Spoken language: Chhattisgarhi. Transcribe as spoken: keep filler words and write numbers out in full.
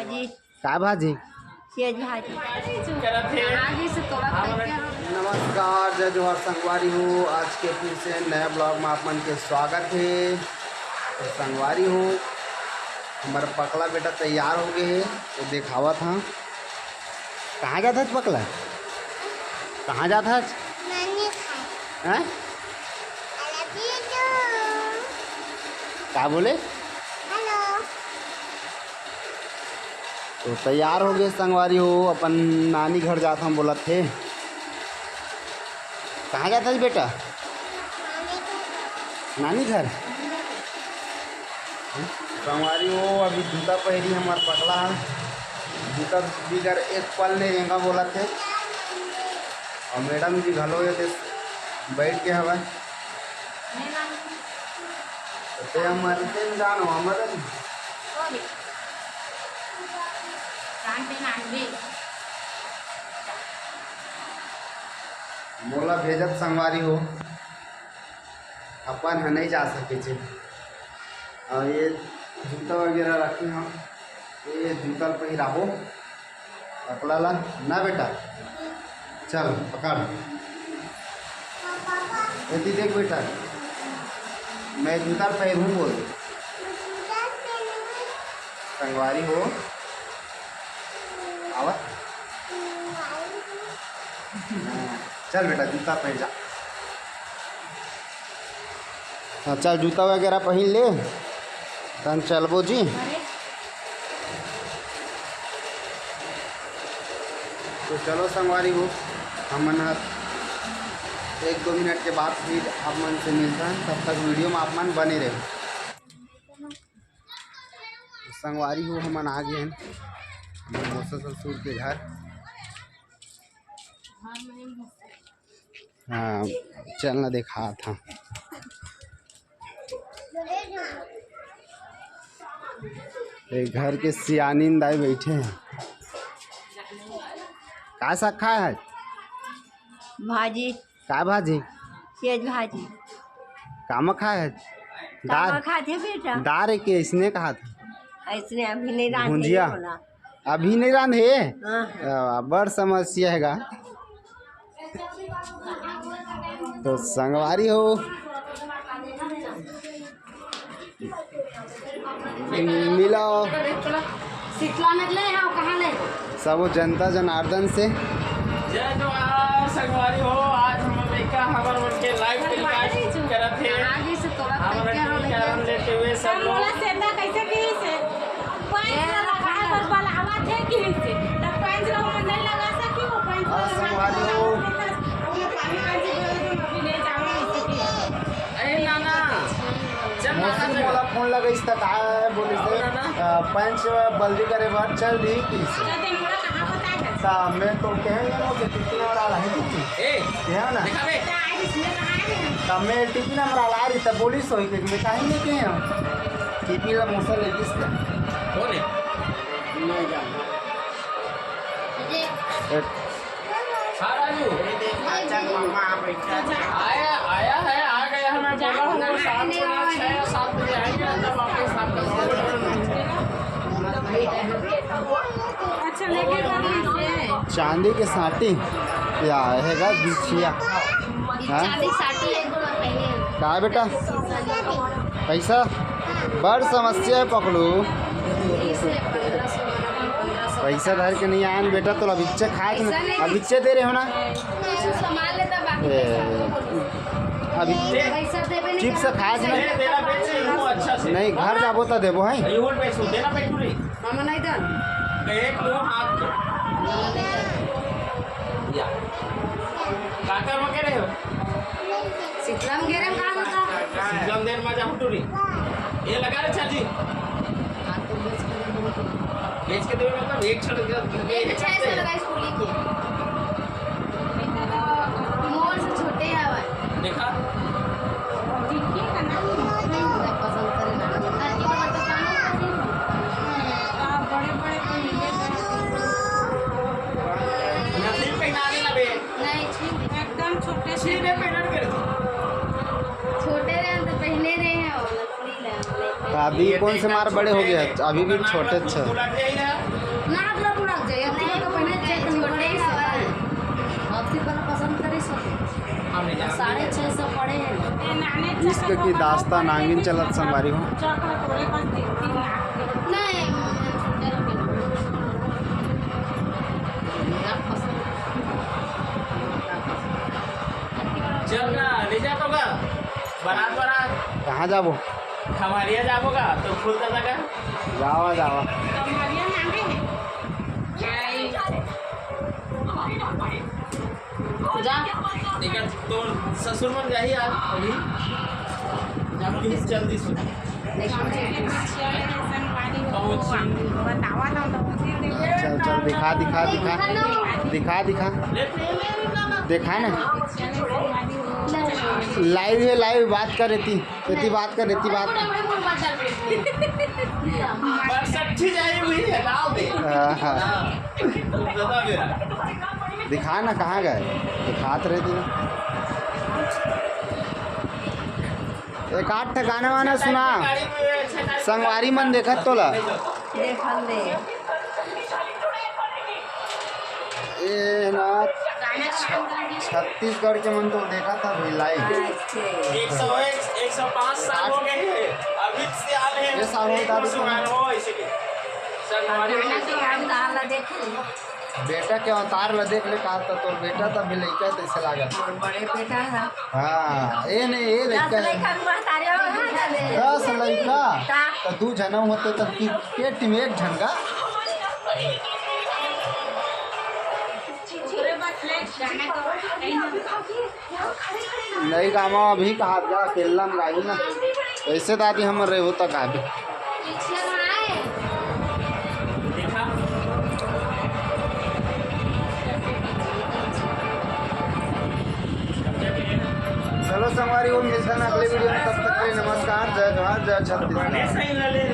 जी। का भाजी? चेज भाजी। आगे से तोड़ा करके हम नमस्कार, जय जोहार संगवारी हो। आज के फिर से नया vlog में आप मन के स्वागत हे। तो संगवारी हो, हमर पकला बेटा तैयार हो गए हे, तो देखावत हाँ। कहाँ जात हच पकला? कहाँ जात हच? नानी खाए। हैं? I love you too। का बोले? Hello। तो तैयार हो गए संगवारी हो, अपन नानी घर जात हम बोलत हे। कहाँ जात हच बेटा? नानी घर। संगवारी हो, अभी जूता पहरी हमार पकला है, जूता बिगर एक पल नहीं रेंगा बोलत हे। और मैडम जी घलो ये दे बैठ के हवा। तो ते हम मरते न जानो, हमर मोला भेजत संगवारी हो, अपन ह नहीं जा सके छे। और ये जूता वगैरह रखे हम, ये जूता ल पहिराबो पकला ला ना बेटा। चल पकड़, एती देख बेटा, मैं जूता ल पहिरहूँ बोल संगवारी हो। आवा। हाँ, चल बेटा, जूता पहन जा। हाँ, चल, जूता वगैरह पहन ले, तहन चलबो जी। तो चलो संगवारी हो, हमन ह एक दो मिनट के बाद फिर आप मन से मिलथन। तब तक वीडियो में आप मन बने रहे। संगवारी हो, हमन आ गए हैं हमर मौसा ससुर के घर। हाँ, चल ना देखात हाँ। एक घर के सियानिन दाई बैठे हैं। का साग खाए है? भाजी। का भाजी? चेज भाजी। कामा खाए है? कामा दार। खात है बेटा। दार है कि इसने कहा था? इसने अभी नहीं रांधे भुंजिया? अभी नहीं रांधे? हाँ। आ, बड़ समस्या है गा। तो संगवारी हो, मिला शीतला में ले आओ, कहाँ ले? सबो जनता जनार्दन से। जय जोहार संगवारी हो, आज हमर लइका हमर मन के live telecast करत हे। आगे से तोड़ा हमर करके हम के आनंद लेते हुए सब लोग। मोला सेंधा कैसे की से? पैंच ला लगाए बर बलावत हे कि से? त पैंच ला ओमन नहीं लगा सकी, वो पैंच ला हाँ, लगा संगवारी हो। अरे नाना, चल ना, मौसी चल। मोला फोन लगाइस त का बोलिस, अ, पंच बल्दी करे बर चल दी किस। त मैं तो कहे ना कि टिफिन वाला है कि ए, है ना? देखा बे। त मैं टिफिन वाला ला रही त बोलिस होई कि मैं काहे नहीं कहे हूँ। टिफिन ला मौसा ले दिस त। कौन है? नहीं जान। ए, हाँ, राजू। ये देख, अच्छा, मामा, आप बैठा। आया, आया है, आ गया है, मैं बोला हूँ, वो साथ में अच्छा है, सात बजे आएंगे ना, तब आपके साथ में। अच्छा, लेके कर लीजिए। चांदी के साटी या हैगा बिछिया। हाँ? चांदी साटी है, एक बार पहले। का बेटा? पैसा? बड़ समस्या है पकलू। पैसा धर के नहीं आन बेटा, तो अभी इच्छे खाए के पैसा नहीं। अभी इच्छे दे रहे हो ना? कुछ सामान लेता, बाकी ए, पैसा आपको बोलो। अभी पैसा देवे नहीं चिप्स करना। खाए के नहीं। देना बेच रही हूँ अच्छा से। नहीं, घर जाबो तो देबो है। ये बोल पैसों देना पे टूरी। मामा नहीं दन। एक लो हाथ। मामा नहीं दन। या। काका में कह रहे हो? शीतलम गेरे का होता? शीतलम देर में जाऊँ टूरी। ये लगा रे चाची। हाँ, तो बेच के दे दो। बेच के दे मतलब एक छड़ का, एक छह सौ लगा स्कूली के। मोर से छोटे हवा। देखा? दिखिए का ना? नहीं, पसंद करे ना। लड़की को तो पसंद है। आप बड़े बड़े को मिले। नकली पहना देना बे। नहीं, ठीक है। एकदम छोटे से। ठीक है, पेमेंट कर दो। छोटे रहे तो पहने रहे हैं और नकली रहे। अभी कौन से मार बड़े हो गए, अभी भी छोटे छ। नाक ला बुढ़ा जाए, अभी तो पहले चेक नहीं पड़े। अब से पहले पसंद करे सो। साढ़े छः सौ पड़े हैं। इश्क की दास्तान आंगिन चलत संगवारी हो। नहीं। चल ना, ले जा तो का? बारात, बारात। कहाँ जाबो? खमारिया जाबो का? तो खुद का जगह। जावा, जावा। खमारिया मांगे हैं। जा। एकर तोर ससुर मन जाही आज अभी। जा, please, जल्दी से। चल, चल, दिखा, दिखा, दिखा। दिखा, दिखा। दिखा ना। Live है, live, बात कर एती। एती बात कर, एती बात कर। बरसठी जाई हुई है, गाँव में। हाँ, हाँ। हाँ। बता मेरा। दिखा ना, कहाँ गए? दिखात रहे थे। एक आध ठे गाना वाना सुना, संगवारी मन देखत तोला। देखल दे। ए ना, छत्तीसगढ़ के मन तो देखा था भाई live। अच्छा। एक सौ एक, एक सौ पाँच साल हो गए हैं। अभी से आ रहे हैं। ये साल होता तो सुना हो इसे के। संगवारी गाना तो हम गाना देखे। बेटा के अवतार ला देख ले, कहा तो तोर बेटा तब भी लइका तैसे लागत। मोर बड़े बेटा है। हाँ, ए नहीं, ए दस लइका है। लइका के महतारी हो, हाँ, जाने। दस लइका? का? तो दू जना होते तो कि-, के टीम एक झन का? नहीं, गामा अभी कहा जा, अकेला में रही ना। ऐसे दादी हमर रहे हो तक आबे। चलो संगवारी हो, मिलता ना अगले video में, तब तक के लिए नमस्कार, जय जोहार, जय छत्तीसगढ़।